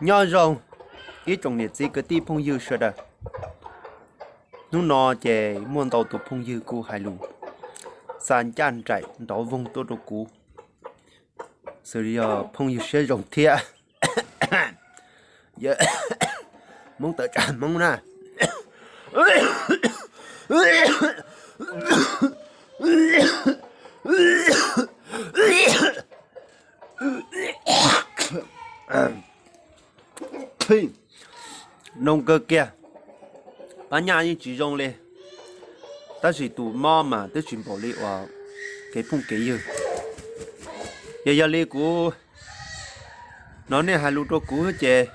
Nyob zoo ib tsoom niam txiv kwv tij phooj ywg sawv daws. Hnub no ces muaj ntau tus phooj ywg kuj hais lus xa ncaj nraim nrov voog tuaj rau kuv, xws li yog phooj ywg siab zoo thiab Hmoob tawm tsam Hmoob na. Noo kawg kiag, pab nyaj yeej tsis zoo li, tab sis tus mob mas twb tsis npaum li uas kev phooj kev ywg. Yog, yog li kuv hnov nej hais lus rau kuv ces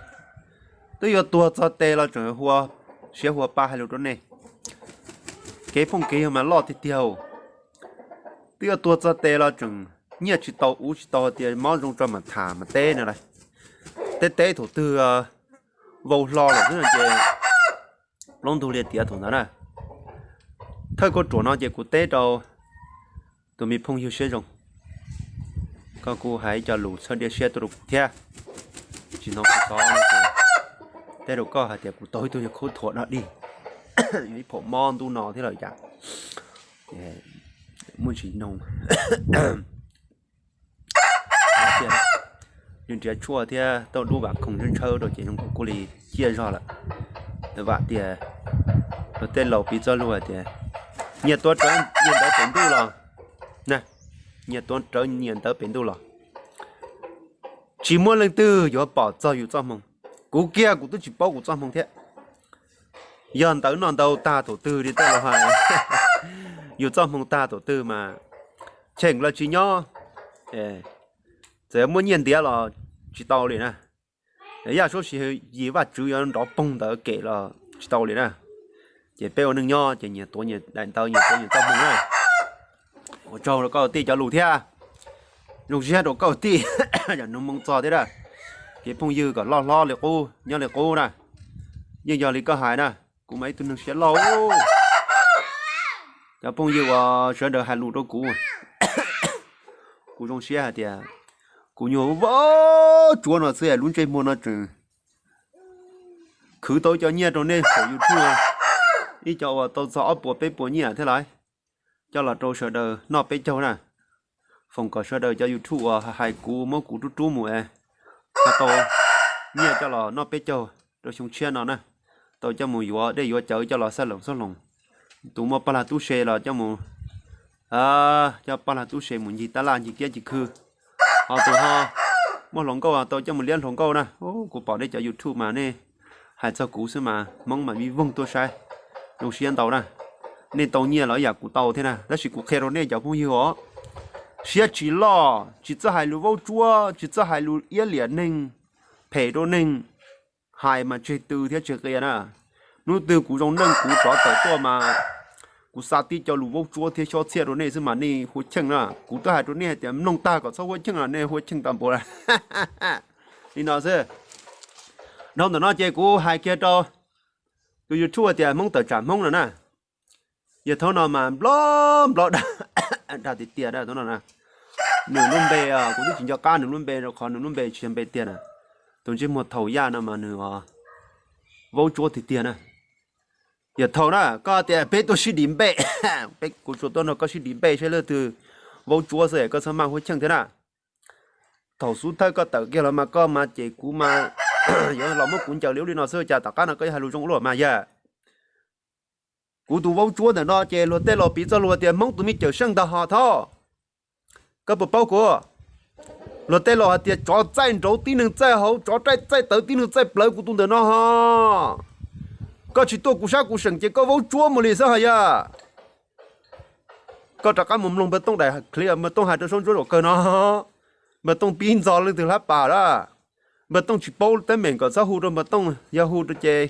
twb yuav tuag txog tes los tseem hua siab hua pa hais lus rau nej. Kev phooj kev ywg mas loj tiag tiag, twb yuav tuag txog tes los tseem nyiaj tsis tau, ua tsis tau, tias mob zoo tso mam tham mam teb no las. Teb teb thaum twg vau hlo lawm xwb no ces plaub ntug li tiav thaum ntawd na. Thawj kauj ruam no ces kuv teb rau tus me phooj ywg siab zoo, koj kuj hais ib co lus txhawb diab siab tuaj rau kuv thiab. Tsis hnov kuv xov no ces teb rau koj hais tias kuv tau ib tug nyuag khaub thuas dog dig, yog ib phaum mob ntuj no thiab lawm cas, muaj tsis noog. Nws nrhiav tshuaj thiab tauj dub vam khoom ntshaw ntshaw rau ces zoo nkaus kuj li ciaj zog lawm. Vam tias luag tej laus piv txoj lus hais tias nyias tuav rawv nyias ntawv pem ntuj los, nyias tuav rawv nyias ntawv pem ntuj los, tsis muaj leej twg yuav pom txog yus txoj hmoo. Kuv kiag kuv twb tsis paub kuv txoj hmoo thiab. Yog ntawv noj ntawv tag thaum twg li tej laus hais, yus txoj hmoo tag thaum twg mas cheem los tsis nyob, txawm muaj nyiaj ntiav los tsis tau li na. Yaj suab si yim Vajtswv yuav nrov poog ntawd kem los tsis tau li na. Ces peb ua neej nyob ces nyias tuav nyias daim ntawv, nyias tuav nyias txoj hmoo na. Ua tsaug rau koj tij cov lus thiab, zoo siab rau koj tij, yam nug moo txog thiab a. Kev phooj ywg kom loj hlob li qub nyob li qub na. Yeej yog li koj hais na, kuv mas ib tug neeg siab loj. Cov phooj ywg uas sawv daws hais lus rau kuv, kuv zoo siab hais tias kuv nyuag vauv tsuab no xwb lub ntsej muag no tseem khwv tau cov nyiaj rau nej saum YouTube, ib co uas tau txog ob puas peb puas nyiaj thiab lauj, coj los rau sawv daws noj peb caug na. Foom kom sawv daws cov YouTube uas hais kuv muab kuv rub rub mus es ho tau nyiaj coj los noj peb caug rau xyoo tshiab no na. Tau coj mus yuav dej yuav cawv coj los xaj loos xoj loos. Tus muaj paj lag tub se los coj mus, coj paj lag tub se mus ncig tab laj ncig kiab ncig khw. Ho tus ho muaj hluas nkauj tau coj mus liab hluas nkauj na. Kuv pom nej cov YouTube mas nej hais txog kuv xwb mas Hmoob mas vij voog tuaj saib, zoo siab ntau na. Nej tau nyiaj los ib yam kuv tau thiab na, tab sis kuv qhia rau nej cov phooj ywg os, siab tsis loj, tsis txawj hais lus vaub tsuab, tsis txawj hais lus iab liam neeg, phem rau neeg, hais mas tseg tw thiab tseg qia na. Hnub twg kuv zoo neej kuv rov tawm tuaj mas kuv xa tib co lus vaub tsuab thiab xyob txhiaj rau nej xwb mas nej huab cheej na. Kuv twb hais rau nej hais tias mloog tag kom txhob huab cheej los nej huab cheej tag npaum li no xwb. Dhau ntawm no ces kuv hais kiag rau tus YouTube tias Hmoob tawm tsam Hmoob no na. Yog thaum no mas nplog nplog dag tiag tiag, nws lub npe, kuv twb tsis nco qab nws lub npe rau qhov nws lub npe tsis yog npe tiag na. Tus ntsej muag thaum yaj no mas nws vaub tsuab tiag tiag na. Yog thaum na koj tias peb tuaj sib dim npe, kuv tsuas tuaj nrog koj sib dim npe saib leej twg vaub tsuab xwb, koj txhob maj huab cheej thiab na. Thaum xub thawj koj tawm kiag los mas koj mas ces kuv mas yuav los muab kuv ncaws li ub li no xwb, cas tom qab no koj yuav hais lus zoo ua luaj mas yog. Kuv tus vaub tsuab ntawm no ces luag tej laus piv txoj lus tias Hmoob tus me cawm seej ntag ho thaub. Koj puas paub kuv? Luag tej laus hais tias tsov txaij nraud tib neeg txaij hauv, tsov txaij tawv tib neeg txaij plawv, kuv tus ntawm no ho. Koj tsis tuaj kuv sab kuv seem ces koj vaub tsuab mus li xwb ho yog. Koj rov qab mus mloog npawg Tooj daim clip npawg Tooj hais rau Saub Ntsuab zaum kawg no. Npawg Tooj pib ntxo leej twg hlab pas lawm. Npawg Tooj tsis paub teeb meem kom txhob hu rau npawg Tooj, yog hu rau ces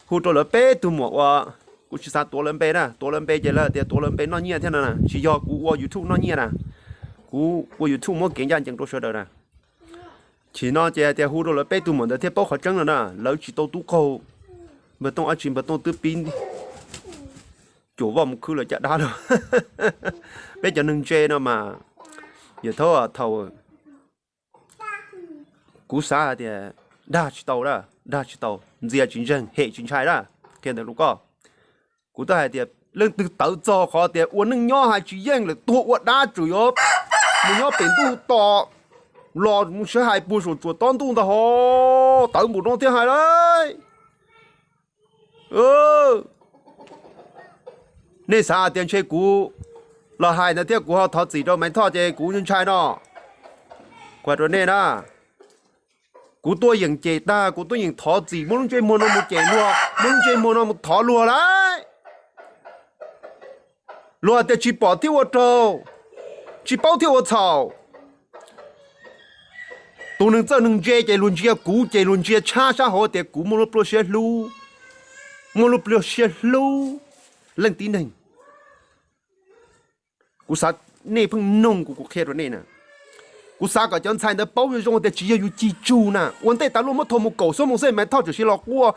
hu rau lawv peb tug muam uas kuv tsis xav tuav lawv npe na, tuav lawv npe ces lawv tias tuav lawv npe noj nyiaj thiab no, tsis yog kuv ua YouTube noj nyiaj na, kuv ua YouTube muab kev ncaj ncees rau sawv daws na. Chim no ces hais tias hu rau lawv peb tug muam ntawd thiaj paub qhov tseeb no na, lawv tsis tau tub qaug. Npawg Tooj dab tsi npawg Tooj twb pib cuam voj mus khwb lawv caj dab lawm. Peb cov neeg ntse no mas, yog thaum, thaum Kuv xav hais tias dag tsis tau, dag tsis tau, ntxias tsis ntseeg, hem tsis ntshai na. Qhia ntawm lus koj, kuv twb hais tias leej twg tawv txog qhov tias ua neej nyob hais tsis yeej lawm, tuag ua dab tsuas yuav mus nyob pem ntuj to los mus sib hais puag saum tsuas tob ntuj ntag ho, tawv npaum no thiab hais lauj. Nej xav hais tias ntshe kuv los hais ntawd thiab kuv ho thov txim rau Maiv Thoj ces kuv ntshai no. Kuv hais rau nej na, kuv tuaj yeem cem tag, kuv tuaj yeem thov txim, muab lub ntsej muag no mus cem luag, muab lub ntsej muag no mus thov luag lauj. Luag tias tsis pom thiab ua raug, tsis paub thiab ua txhaum. Tus neeg txawj neeg ntse ces luag ntsia kuv ces luag ntsia tshab sab hauv tias kuv muaj lub pluaj siab hlub, muaj lub pluaj siab hlub leej tib neeg. Kuv xav, nej pheej noog kuv, kuv qhia rau nej na. Kuv xav kom cov ntxhais ntawd paub zoo zoo tias tsis yog yus cig tsug na, ua ntej tas luaj muab thau mus kaum xuab moos xwb Maiv Thoj tseem siv los quaj,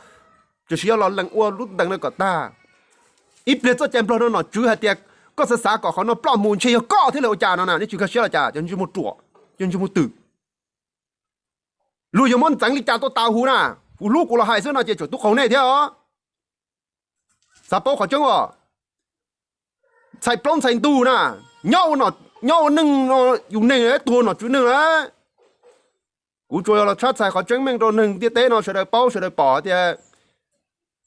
tseem siv los lees ua lub ntees no kom tag. Ib pliag txoj cai nplog no nom tswv hais tias koj xav xav kom qhov no ploj mus ntshe yog koj thiab lawm ua cas no na, nej tsis nkag siab los cas cov ntsej muag ruam, cov ntsej muag twm. Luag yuav muab ntxeev li cas tuaj tas huv na, kuv hlub kuv los hais xwb no ces tseem tub qaug nej thiab os. Xav paub qhov tseeb os. Ntxhais plaub ntxhais ntug na, nyob ua neej no, yus neeg tuag nom tswv neeg na. Kuv tsuas yog los tshab txhais qhov tseeb meej rau neeg ntiaj teb no sawv daws paub sawv daws pom tias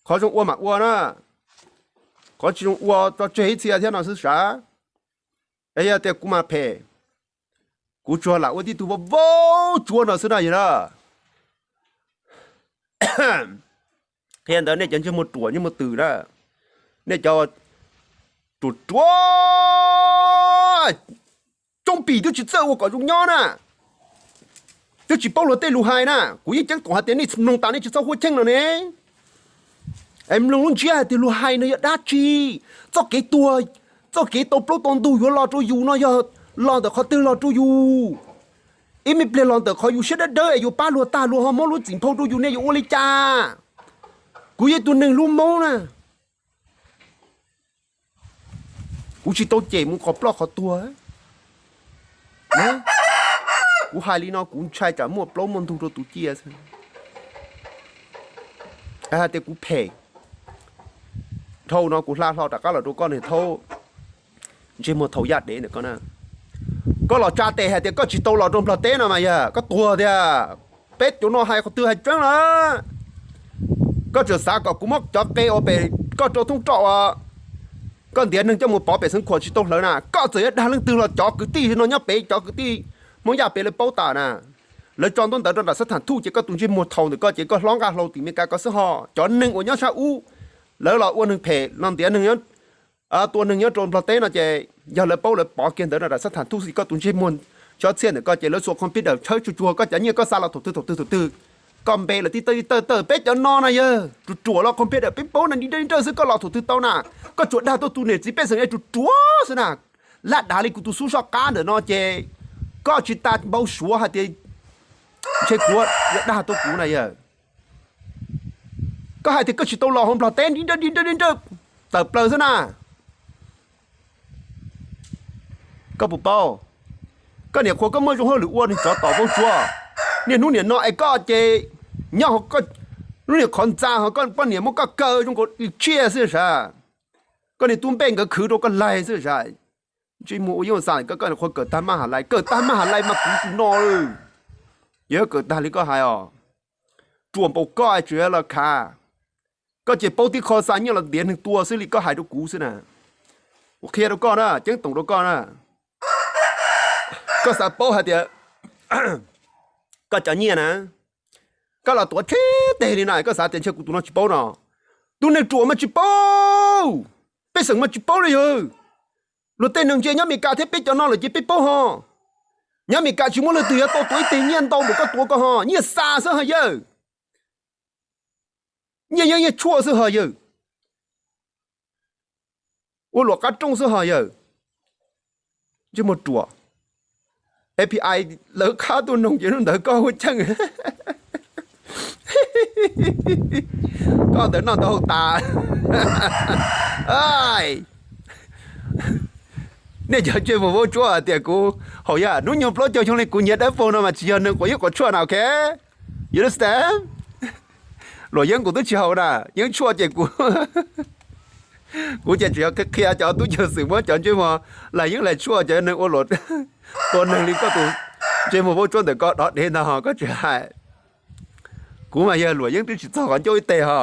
qhov zoo ua mam ua na, qhov tsis zoo ua tso tseg ib txhia thiab no xwb sav. Es yog tias kuv mas phem, kuv tsuas lam ua tib tug vau vau tsuav no xwb na yog na. Qhia ntawd nej cov ntsej muag ruam ntsej muag twm na, nej cov ruam ruam, coob pim twb tsis txawj ua kom zoo nyob na, twb tsis paub luag tej lus hais na. Kuv yeej ceeb toom hais tias nej mloog tas nej tsis txhob huab cheej no ne. Es mloog lub ntsiab hais tias luag hais no yog dab tsi, txoj kev tuag, txoj kev tau plaub tau ntug yuav los rau yus no yog los ntawm qhov twg los rau yus? Ib me pliag los ntawm qhov yus siab dawb dawb es yus pab luag tag luag ho muab lub txim nphau rau yus ne yuav ua li cas? Kuv yog ib tug neeg hlub Hmoob na, kuv tsis tau cem mus qhov ploj qhov tuag. Kuv hais li no kuv ntshai tsam muaj plaub muaj ntug rau tus ciaj xwb. Hais tias kuv phem, dhau no kuv hla hlo rov qab los rau koj niag thaub ntsej muag thaum yaj dev ntawm koj na. Koj los tsa tes hais tias koj tsis tau los rau Nplog teb no mas yog koj tuag tiag. Peb cov no hais qhov twg hais tseeb na. Koj tseem xav kom kuv muab cov qe ua pem koj rau thoob roj ua koj ntiav neeg coj mus pov pem xeev khuam tsis tau hlawv na. Koj txawm yuav dag leej twg los cov kwv tij no nyob pem, cov kwv tij Hmoob Yaj pem lawv paub tas na. Lawv tso ntaub ntawv rau nram xab tham thuj ces koj tus ntsej muag thaum ntawm koj ces koj hlob nqa hlau tim Meskas ko xwb ho. Cov neeg uas nyob sab ub, lawv los ua neeg phem los ntiav neeg, tua neeg nyob rau Nplog teb no ces yog lawv paub lawv pov kiag ntawv rau nram xab tham thuj xwb. Koj tus ntsej muag chob txhiaj ntawm koj ces lawv xuas computer tshawb tsuag tsuag koj cov nyiaj koj xa los thaum twg thaum twg thaum twg. Koj npe lawv tib tawj tib tawj tawj, peb cov no na yog ruam ruam los computer peb paub na, di nrawj di nrawj xwb, koj los thaum twg tau na. Koj tsuas dag tuaj tus niam txiv pej xeem es ruam ruam xwb na. Laj dav li kuv tus xub soj qab ntawm no ces koj tsis tas npau suav hais tias ntshe kuv yuav dag tuaj kuv na yog. Koj hais tias koj tsis tau los hauv Nplog teb di nrawj di nrawj di nrawj tawm plaws xwb na. Koj puas paub? Koj niam qhuas koj muaj zoo hauj lwm ua nws tsov tom vaub tsuab. Niaj hnub niam no es koj ces nyob hauv lub niam qhov ntxa ho koj poj niam muab koj kaw zoo nkaus li tsiaj xwb sav. Koj niam tub npej nkawd khwv rau koj laig xwb sav. Ntsej muag ua yeeb ua xaj, koj niam qhuas kawm tag maj has lais, kawm tag maj has lais mas kuv tsis no lawm. Yog kawm tag li koj hais os, ruam npaum koj tseem los khav. Koj ces paub tib qho xa nyiaj los ntiav neeg tua xwb li koj hais rau kuv xwb na. Kuv qhia rau koj na, ceeb toom rau koj na. Koj xav paub hais tias koj cov nyiaj na, koj los tuav tsheb teg li no koj xav tias ntshe kuv tus no tsis paub no. Tus neeg ruam mas tsis paub, pej xeem mas tsis paub li yog. Luag tej neeg ntsia nyob Meskas thiab peb cov no lawm ces peb paub ho. Nyob Meskas tsis muaj leej twg yuav tau tuav ib teg nyiaj ntau npaum koj tuav ko ho, nyiaj xa xwb ho yawg. Nyiaj yeeb nyiaj tshuaj xwb ho yawg. Ua luam qab rooj xwb ho yawg. Ntsej muag ruam. A P I lawv qab tuaj noog ces hnub ntawd koj huab cheej. Koj ntawd noj ntawd haus tas. Nej cov ntsej muag vaub tsuab hais tias kuv haus yaj, hnub nyoog plaub caug xyoo li kuv nyiag dawb paug no mas tsis yog neeg quav yeeb quav tshuaj na, ok? You understand? Luam yeeb kuv twb tsis haus na, yeeb tshuaj ces kuv, kuv ces tseem yog qhia cov tub ceev xwm muab cov ntsej muag hlais yeeb hlais tshuaj, cov neeg ua luam, tua neeg li koj tus ntsej muag vaub tsuab ntawm koj dov dev ntag ho, koj tsis hais. Kuv mas yog luam yeeb twb tsis txog qhov ncauj ib teg ho,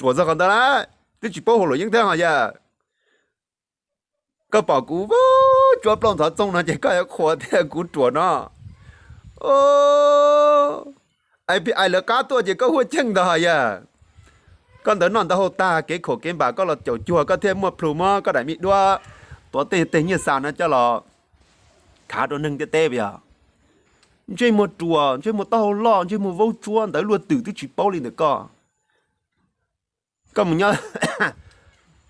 ruam txog qhov ntawd lawm, twb tsis paub haus luam yeeb thiab ho yog. Koj pom kuv vaub tsuab plaub ntxhov txooj no ces koj yuav qhuas tias kuv ruam no. Ib pliag lawv qab tuaj ces koj huaj cheej ntag ho yog. Koj ntawv noj ntawv haus tag kev khaum kev npam koj los caum cuag koj thiaj muaj plhus muab koj daim me duab tuav tej teg nyiaj xa no coj los khav rau neeg ntiaj teb yog. Ntsej muag ruam, ntsej muag taub hau loj, ntsej muag vaub tsuab, ntawv luaj twm twb tsis paub li ntawm koj. Koj mus nyob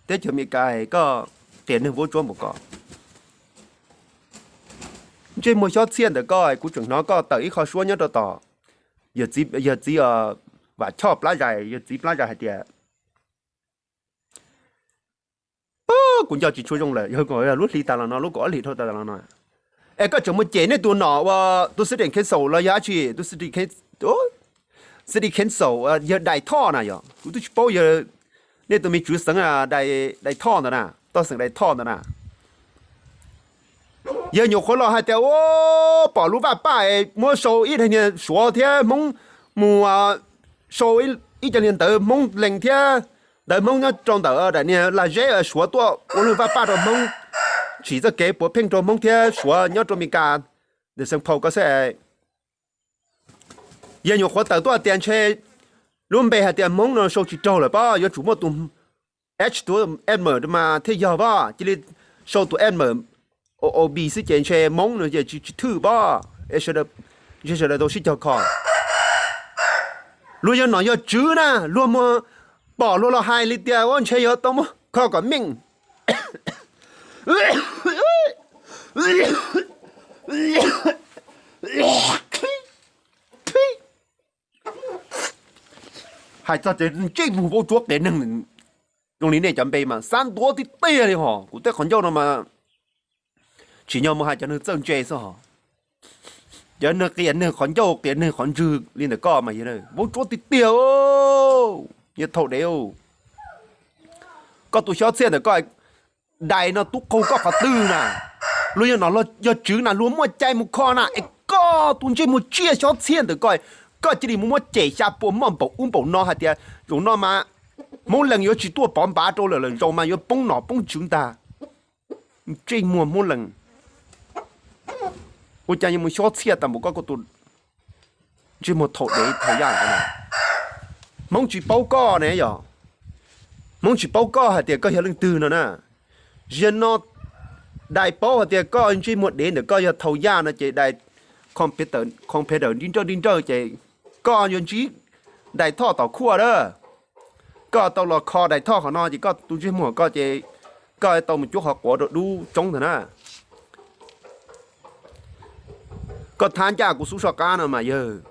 teb chaws Amelikas koj qias neeg vaub tsuab npaum ko. Ntsej muag xyob txhiaj ntawm koj, kuv tseem hnov koj tawm ib qho suab nyob rau tom yawg txiv, yawg txiv Vam Choj plab zais, yawg txiv plab zais hais tias, kuv nco tsis tshua zoo lawm, yog lub hli tas los no, lub kaum ob hlis dhau tas los no. Es koj tseem mus cem nej tus nom uas tus xib dees Khenxaus los yog dab tsi, tus xib dees Khenxaus, yawg Dais Thoj na yog, kuv twb tsis paub yog nej tus me tswv xeev Dais Thoj ntawd na, toj xeem Dais Thoj ntawd na. Yawg nyuam qhuav los hais tias ua pom lub vaj paj muab sau ib daim niag Suav thiab Hmoob mus, sau ib co niag ntawv Hmoob lees thiab ntawv Hmoob nyob rau ntawm daim niag lag zeb Suav tuaj ua lub vaj paj rau Hmoob, tsim txoj kev puav pheej rau Hmoob thiab Suav nyob rau Amelikas, ntawm Xeev Phau ko xwb. Yawg nyuam qhuav tawm tuaj tias ntshe lub npe hais tias Hmoob no sau tsis raug lawm pob, yuav tsum muaj tus H tus M mas thiaj yog pob, cia li sau tus M O O B xwb ces ntshe Hmoob no ces tsis thwj pob, ntshe sawv daws tau sib cog kho. Luag yog nom yog tswv na, luag mus pom luag los hais li tias ua ntshe yuav tau muab kho kom meej. Hais txog cov ntsej muag vaub tsuab qias neeg zoo li nej cov npe mas xav ntuav tiag tiag li hos. Kuv tej qhov ncauj no mas tsim nyog mus hais cov neeg txawj ntse xwb hos. Cov neeg qias neeg qhov ncauj qias neeg qhov ntswg li ntawm koj mas yog vaub tsuab tiag tiag, yog thaum dev. Koj tus xyob txhiaj ntawm koj, dais no tub qaug koj qhov twg na? Luag yog nom yog tswv na luag muaj cai mus kho na, es koj tus ntsej muag tsiaj xyob txhiaj ntawm koj, koj cia li mus muab cem xya pua moj npaum ub npaum no hais tias zaum no mas Hmoob Lees yuav tsis tuaj pov npav rau lawm, lawm zaus mas yuav poob nom poob tswv ntag. Ntsej muag Hmoob Lees, ua cas yuav mus xyob txhiaj tas npaum koj, koj tus ntsej muag thaum dev thaum yaj. Hmoob tsis paub koj ne yog, Hmoob tsis paub koj hais tias koj yog leej twg no na. Ziag no dais paub hais tias koj ntsej muag dev ntawm koj yog thaum yaj no ces dais competitor nrij nrawj nrij nrawj ces koj yuav ntsib dais thoj tom khuaj lawm. Koj tau los kho dais thoj qhov no ces koj tus ntsej muag koj ces koj tau mus cuab qhov quav rau dub tsoob ntag na. Koj thab ncaj kuv xub soj qab no mas yawg,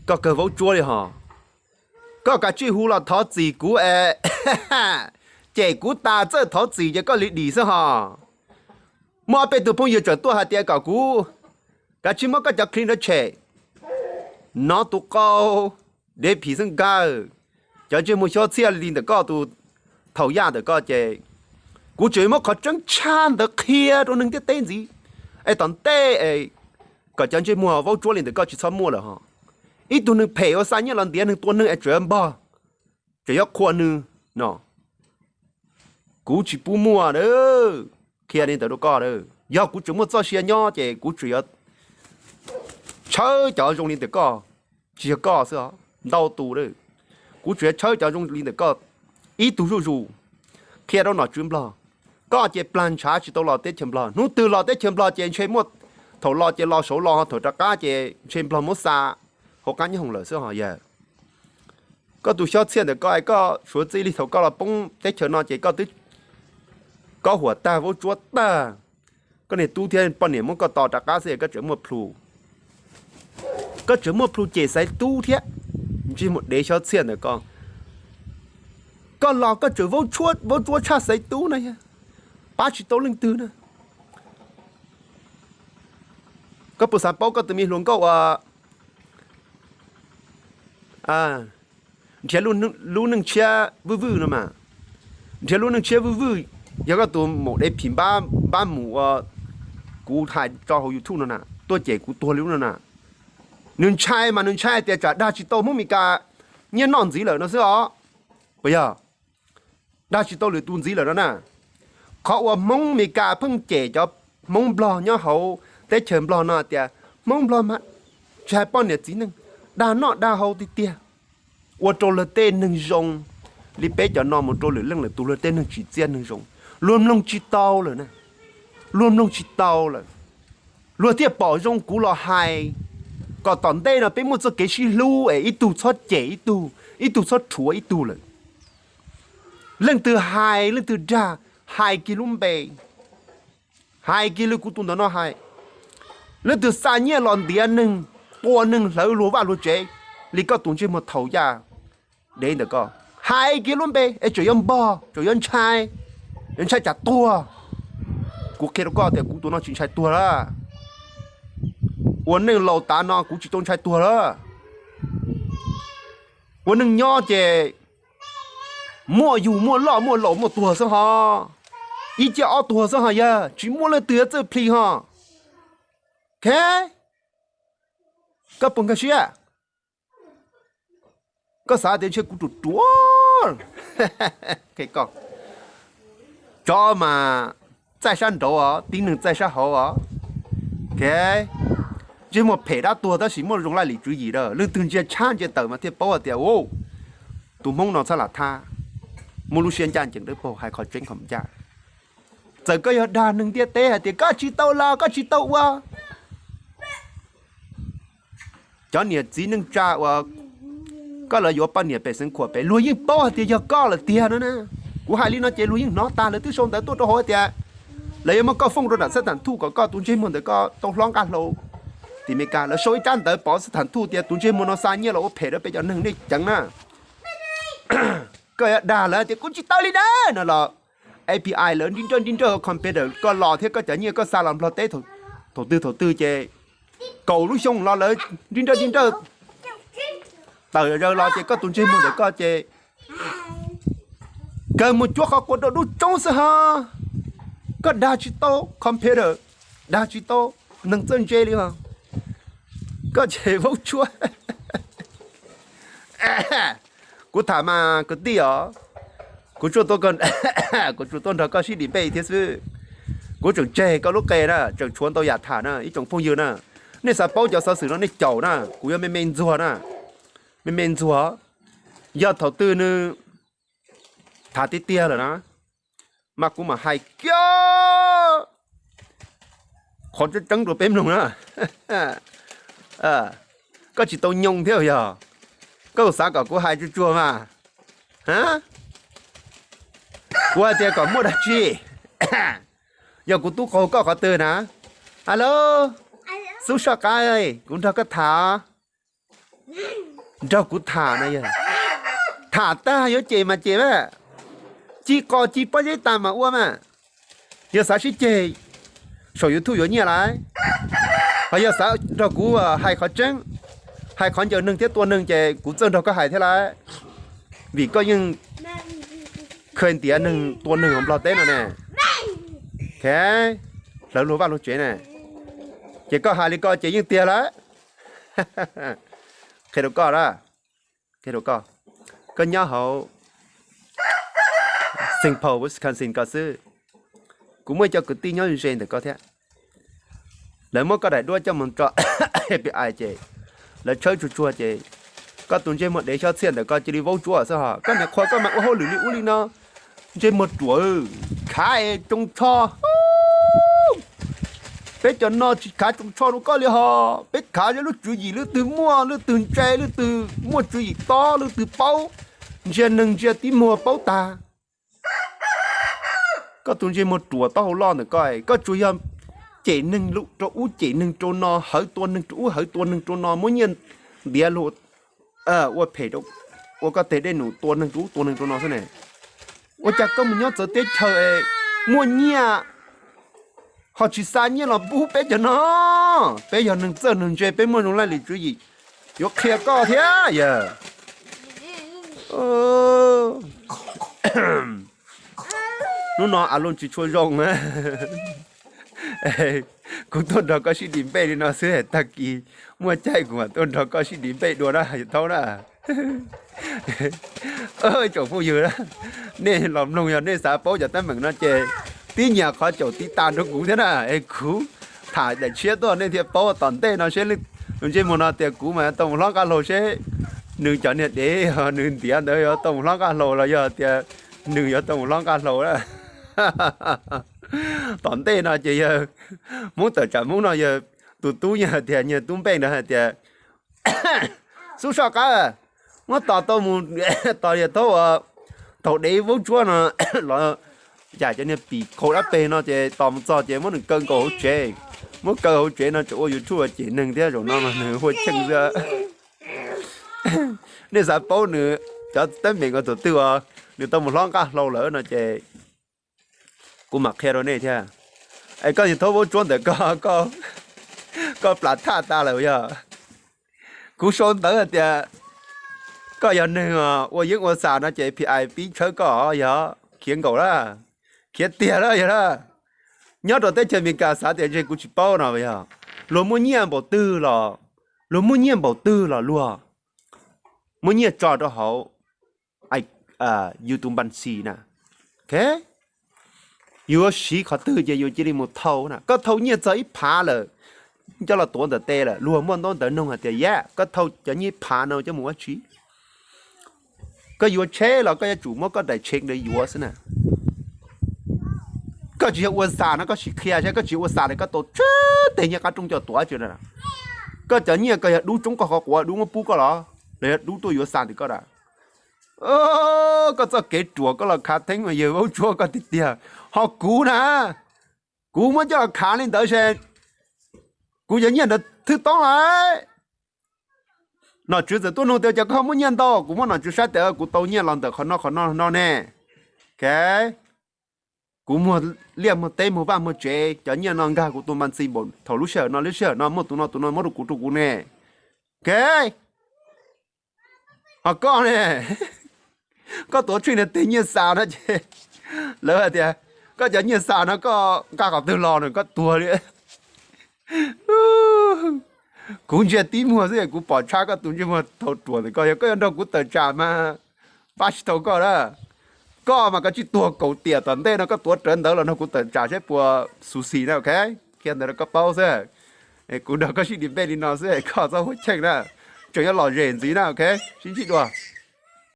koj kawg vaub tsuab li hos. Koj kav tsij hu los thov txim kuv es cem kuv tas txawj thov txim ces koj li dim xwb hos. Muaj ob peb tug phooj ywg tseem tuaj hais tias kom kuv kav tsij muab koj cov clip ntawd tshem. Nov tus qau, dev phim xeeb nkawg, cov ntsej muag xyob txhiaj li ntawm koj tus thaum yaj ntawm koj ces kuv tseem muab qhov tseeb tshaj ntawd qhia rau neeg ntiaj teb ntxiv. Es tom ntej kom cov ntsej muag vaub tsuab li ntawm koj tsis txhob muaj lawm hos. Ib tug neeg phem ua xa nyiaj los ntiav neeg tua neeg es tseem yuav npog, tseem yuav qhuas nws no, kuv tsis pub muaj a. Qhia li ntawd rau koj a, yog kuv tseem muaj txoj sia nyob ces kuv tseem yuav tshawb cov zoo li ntawm koj, tsis yog koj xwb, ntau tus a. Kuv tseem yuav tshawb cov zoo li ntawm koj ib tug zuj zus. Qhia rau nom tswv nplog, koj ces plag ntshav tsis tau los teb chaws nplog, hnub twg los teb chaws nplog ces ntshe muaj, thaum los ces los saud los, thaum rov qab ces ntshe nplog muab xa hauv qab nyob hoom lawm xwb hos yawg. Koj tus xyob txhiaj ntawm koj, koj suav txij li thaum koj los poob teb chaws no ces koj twb, koj huam tag vaub tsuab tag, koj niag tub thiab poj niam muab koj tos rov qab xwb es koj tseem muaj plhus. Koj tseem muaj plhus cem Xaiv Tub thiab. Ntsej muag dev xyob txhiaj ntawm koj, koj los koj tseem vaub tsuab tshaj Xaiv Tub na yog. pab tsis tau leej twg na. Koj puas xav paub koj tus me hluas nkauj uas nrhiav lub neej tshiab vwj vwj no mas, nrhiav lub neej tshiab vwj vwj, yog koj tus maum dev phim npab npab mus ua kuv hais tso hauv YouTube no na, tuaj cem kuv tuag li lub no na. Nws ntshai mas nws ntshai tias tsam dag tsis tau Hmoob Meskas nyiaj noj ntxiv lawm no xwb os. Puas yog? Dag tsis tau lwm tus ntxiv lawm no na. Qhov uas Hmoob Meskas pheej cem cov Hmoob Nplog nyob hauv teb chaws Nplog no tias Hmoob Nplog mas tsis hais poj niam txiv neej, dag noj dag haus tiag tiag, ua rau luag tej neeg zoo li peb cov no mus rau lwm leej lwm tus luag tej neeg tsis txiaj neeg zoo. Luag mloog tsis tau lawm na, luag mloog tsis tau lawm. Luag thiaj pom zoo kuv los hais kom tom ntej no peb muaj txoj kev sib hlub es ib tug txhob cem ib tug, ib tug txhob rhuav ib tug lawm. Leej twg hais leej twg dag, hais kiag lub npe, hais kiag li kuv tus ntawm no hais. Leej twg xa nyiaj los ntiav neeg, tua neeg hlawv luag vaj luag tsev li koj tus ntsej muag thaum yaj dev ntawm koj, hais kiag lub npe es tseem yuav npog tseem yuav ntshai, yuav ntshai tsam tuag. Kuv qhia rau koj tias kuv tus no tsis ntshai tuag lawm. Ua neej laus tav no kuv tsis tau ntshai tuag lawm. Ua neej nyob ces muaj yug muaj loj muaj laus muaj tuag xwb ho, ib ciaj ob tuag xwb ho, yog tsis muaj leej twg yuav txawj plhis ho. Koj puas nkag siab? Koj xav tias ntshe kuv ruam ruam. Tsov mas txaij sab nraud os, tib neeg txaij sab hauv os. Ntsej muag phem dab tuag tab sis muaj zoo laj lim tswv yim a, leej twg ntsia tshab ntsia tawm mas thiaj paub hais tias tus Hmoob no txhob lam thab, muaj lub siab ncaj ncees dawb paug hais qhov tseeb qhov ncaj. Txawm koj yog dag neeg ntiaj teb hais tias koj tsis tau los koj tsis tau ua, cov niam txiv neej tsa uas koj lawv yuav poj niam pem xeev khuam pem luag yeej paub hais tias yog koj lawm tiag no na. Kuv hais li no ces luag yeej hnov tag, lawv twb sau ntawv tuaj rau hauv tias lawv yuav muab koj foob rau nram xab thas thuj kom koj tus ntsej muag ntawm koj tau hlob nqaj hlau tim Meskas. Lawv sau ib tsab ntawv pov xab thas thuj tias tus ntsej muag no xa nyiaj los ua phem rau peb cov neeg nej ceev na. Koj yuav dag lawv tias kuv tsis tau li na no los A P I lawv nrib nrawj nrib nrawj computer koj los thiab koj cov nyiaj koj xa los Nplog teb thaum twg thaum twg ces kaum lub xyoo los lawv nrib nrawj nrib nrawj tawm zaws los ces koj tus ntsej muag ntawm koj ces kawg mus cuab qhov quav rau dub tsoob xwb ho. Koj dag tsis tau computer, dag tsis tau neeg txawj ntse li ho. Koj ces vaub tsuab. Kuv tham mas kwv tij os, kuv tsuas tuaj, kuv tsuas tuaj nrog koj sib debate thiab xwb. Kuv tseem tseg koj lub qe na, tseem tshuav ntau yam tham na ib tsoom phooj ywg na. Nej xav paub cov xov xwm no nej caum na, kuv yuav me me ntxuag na, me me ntxuag. Yog thaum twg nws tham tiag tiag lawm na, mas kuv mam hais kiag qhov tseeb tseeb rau peb mloog na. Koj tsis tau nyoo thiab yog, koj xav kom kuv hais tsuag tsuag mas. Kuv hais tias kom muaj dab tsi, yog kuv tub qaug koj qhov twg na. Alo, Xub Soj Qab, kuv nrog koj tham, nrog kuv tham na yog. Tham tag yuav cem mas cem mas, ci qos ci pob zeb tas mas ua mas. Yog xav sib ceg saum YouTube yuav nyiaj lawm, ho yog xav nrog kuv hais qhov tseeb, hais qhov ncaws neeg thiab tua neeg ces kuv txawj nrog koj hais thiab lawm, vim koj yeej kha ntiav neeg tua neeg hauv Nplog teb no ne. Hlawv luag vaj luag tsev ne, ces koj hais li ko ces yeej tiag lawm. Qhia rau koj, qhia rau koj, koj nyob hauv Saint Paul, Wisconsin ko xwb, kuv muaj ib co kwv tij nyob ze ntawm ko thiab. Lawv muab koj daim duab coj mus tso F B I ces lawv tshawb tsuag tsuag ces koj tus ntsej muag dev xyob txhiaj ntawm ko cia li vaub tsuab xwb ho. Koj niam qhua koj mas ua hauj lwm li ub li no, ntsej muag ruam, khav tsoo tsho. Peb cov no tsis khav tsoo tsho rau koj li ho. Peb khav lub tswv yim, lub twg muaj lub twg ntse, lub twg muaj tswv yim tob, lub twg paub ntsia neeg ntsia tib muag paub tag. Koj tus ntsej muag ruam taub hau loj ntawm koj, koj tsuas yog cem neeg rau ub cem neeg rau no, hawv tua neeg rau ub hawv tua neeg rau no, muab nyiaj ntiav luag ua phem, ua koj teg dej num tua neeg rau ub tua neeg rau no xwb ne. Ua cas koj mus nyob txawv teb chaws es Muaj nyiaj ho tsis xa nyiaj los pub peb cov no. Peb yog neeg txawj neeg ntse, peb muaj zoo laj lim tswv yim, yuav qhia koj thiab yawg. Hnub no a lub tsis tshua zoo. Kuv tuaj nrog koj sib dim npej li no xwb, tag kis muaj caij kuv mam tuaj nrog koj sib dim npej dua na, yawg Thaub na. Tsoom phooj ywg, nej los mloog, yog nej xav paub cov teeb meem no ces tib nyam qhov caum tiv tas rau kuv thiab na, es kuv tham daim tshiab tuaj nej thiaj paub. Tom ntej no seb, ntsej muag no tias kuv mas tau mus hlob nqaj hlau seb nws cov niag dev nws ntiav ntawd yuav tau mus hlob nqaj hlau los yog tias nws yuav tau mus hlob nqaj hlau na. Tom ntej no ces yawg Hmoob tawm tsam Hmoob no yawg tus tub nyiag hais tias, nyiag tub npej ntawd hais tias, Xub Soj Qab, muab tos tau mus, tos yawg Thaub ua, thaum dev vaub tsuab no los yam cov niag pim khau dab peg no ces tos mus txog ces muab nws kaw nkaus hauv tsev. Muab kaw hauv tsev no tseem ua YouTube cem neeg thiab, zaum no mas nws hu cheej xwb. Nej xav paub nws cov teeb meem ko thaum twg uas nws tau mus hlob nqaj hlau lawm no ces kuv mam qhia rau nej thiab. Es koj yawg Thaub vaub tsuab ntawm koj, koj plas thaj tas lawm yog? Kuv sau ntawv hais tias koj yog neeg ua yeeb ua xas no ces P I pib tshawb koj, yog khiav nkaus lawm, khiav tiag lawm yog lawm. Nyob rau teb chaws Amelikas xav tias ntshe kuv tsis paub no yog, luag muaj nyiaj npaum twg los, luag muaj nyiaj npaum twg los luag muab nyiaj tso rau hauv yus tus npas xis na. Yuav siv qhov twg ces yus cia li mus thau na. Koj thau nyiaj txog ib phav lawm, coj los tuav ntawm tes lawm, luag muaj ntaub ntawv noog hais tias, yam koj thau cov nyiaj ib phav no coj mus ua tsi? Koj yuav tsheb los koj yuav tsum muab koj daim tsheb ntawd yuav xwb na. Koj tsis yog ua xas no koj sim qhia saib, koj tsis yog ua xas no koj tau tsawg teg nyiaj qab roob coj tuav tsi na. Koj cov nyiaj koj yog dub tsoob koj qhov quav dub muab pub koj los, los yog dub tuaj yuav xas ntawm koj da? Koj txoj kev ruam koj los khav theeb mas yawg vaub tsuab koj tiag tiag. Ho kuv na, kuv muab coj los khav li ntawd ces kuv cov nyiaj ntawd thwb toob lawm. Nom tswv txawm tuaj nug tias cas koj muaj nyiaj ntau, kuv muab nom tswv saib tias kuv tau nyiaj los ntawm qhov no qhov no no ne. Ok, kuv muag liaj muag teb muag vaj muag tsev, cov nyiaj no nkag kuv tus npas xis npaum thaum lub sij hawm no, lub sij hawm no muaj tus no tus no muab rau kuv rau kuv ne. Ok, ho koj ne, koj tuav tsheej niag teg nyiaj xas no ces lawv hais tias koj cov nyiaj xas no koj nqa qhov twg los no koj tuag li. Kuv ntsia tib muag xwb kuv pom tshab koj tus ntsej muag thaum ruam ntawm koj, yog koj yuav nrog kuv tawm tsam mas pab tsis tau koj na. Koj mas koj tsis tuag kaum tiam tom ntej no koj tuav rawv ntawv los nrog kuv tawm tsam saib puas xus xis na, ok. Qhia ntawd rau koj paub xwb. Kuv nrog koj sib dim npej li no xwb, koj txhob huab cheej na. Tseem yuav lom zem ntxiv na, ok. Sib ntsib dua.